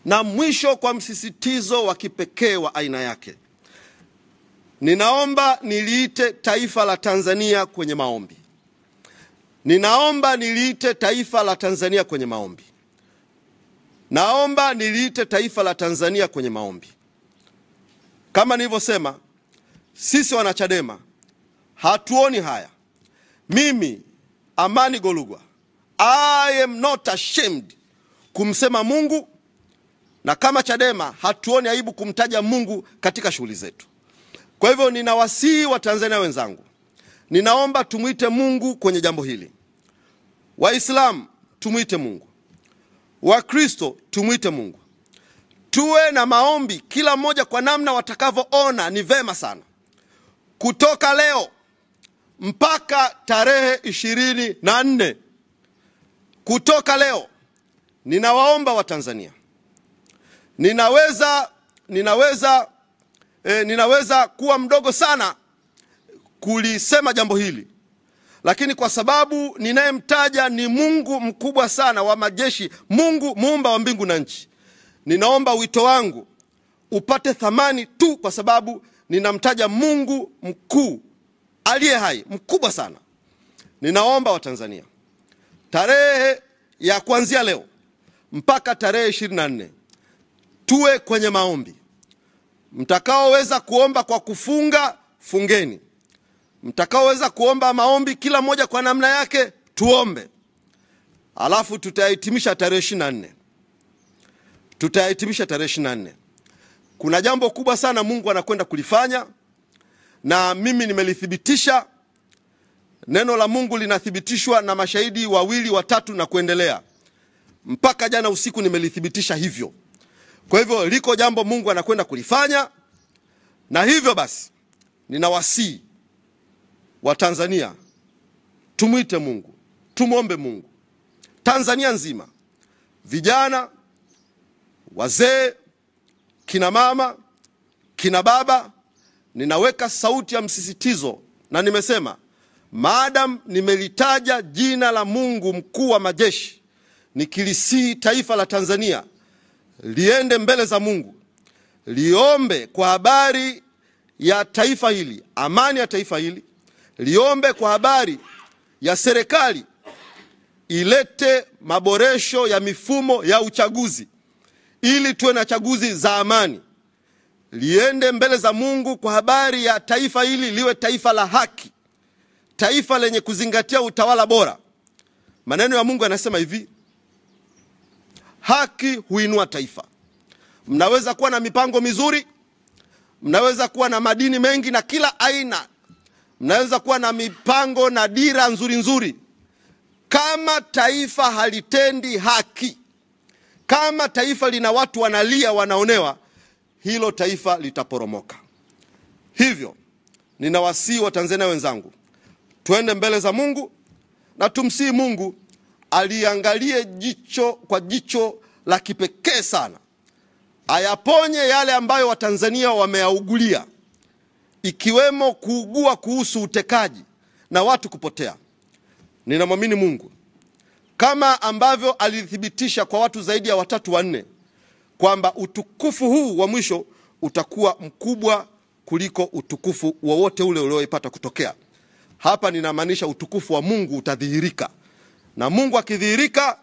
Na mwisho, kwa msisitizo wa kipekee wa aina yake, ninaomba niliite taifa la Tanzania kwenye maombi. Ninaomba niliite taifa la Tanzania kwenye maombi. Naomba niliite taifa la Tanzania kwenye maombi. Kama nilivyosema, sisi wanachadema hatuoni haya. Mimi Amani Golugwa, I am not ashamed kumsema Mungu, na kama Chadema hatuoni aibu kumtaja Mungu katika shughuli zetu. Kwa hivyo ninawasihi wa Tanzania wenzangu, ninaomba tumuite Mungu kwenye jambo hili. Waislamu tumuite Mungu, Wakristo tumuite Mungu. Tuwe na maombi kila mmoja kwa namna watakavyoona ni vema sana. Kutoka leo mpaka tarehe 24, kutoka leo ninawaomba wa Tanzania, ninaweza kuwa mdogo sana kulisema jambo hili, lakini kwa sababu ninayemtaja ni Mungu mkubwa sana wa majeshi, Mungu muumba wa mbingu na nchi, ninaomba wito wangu upate thamani tu kwa sababu ninamtaja Mungu mkuu aliye hai, mkubwa sana. Ninaomba wa Tanzania, tarehe ya kuanzia leo mpaka tarehe 24 tuwe kwenye maombi. Mtakaoweza kuomba kwa kufunga, fungeni. Mtakaoweza kuomba maombi kila mmoja kwa namna yake, tuombe. Alafu tutahitimisha tarehe 24. Tutahitimisha tarehe 24. Kuna jambo kubwa sana Mungu anakwenda kulifanya, na mimi nimelithibitisha. Neno la Mungu linathibitishwa na mashahidi wawili, watatu na kuendelea. Mpaka jana usiku nimelithibitisha hivyo. Kwa hivyo liko jambo Mungu anakwenda kulifanya, na hivyo basi ninawasihi wa Tanzania tumuite Mungu, tumuombe Mungu. Tanzania nzima, vijana, wazee, kina mama, kina baba, ninaweka sauti ya msisitizo na nimesema, maadam nimelitaja jina la Mungu mkuu wa majeshi, nikilisihi taifa la Tanzania liende mbele za Mungu, liombe kwa habari ya taifa hili, amani ya taifa hili, liombe kwa habari ya serikali ilete maboresho ya mifumo ya uchaguzi ili tuwe na chaguzi za amani. Liende mbele za Mungu kwa habari ya taifa hili liwe taifa la haki, taifa lenye kuzingatia utawala bora. Maneno ya Mungu yanasema hivi: haki huinua taifa. Mnaweza kuwa na mipango mizuri, mnaweza kuwa na madini mengi na kila aina, mnaweza kuwa na mipango na dira nzuri nzuri. Kama taifa halitendi haki, kama taifa lina watu wanalia, wanaonewa, hilo taifa litaporomoka. Hivyo ninawasihi wa Tanzania wenzangu, tuende mbele za Mungu na tumsihi Mungu aliangalie jicho kwa jicho la kipekee sana, ayaponye yale ambayo Watanzania wameaugulia, ikiwemo kuugua kuhusu utekaji na watu kupotea. Ninamwamini Mungu kama ambavyo alithibitisha kwa watu zaidi ya 3 4 kwamba utukufu huu wa mwisho utakuwa mkubwa kuliko utukufu wowote ule ulioipata kutokea. Hapa ninamaanisha utukufu wa Mungu utadhihirika. Na Mungu akidhihirika,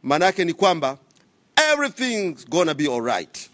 maana yake ni kwamba everything's gonna be alright.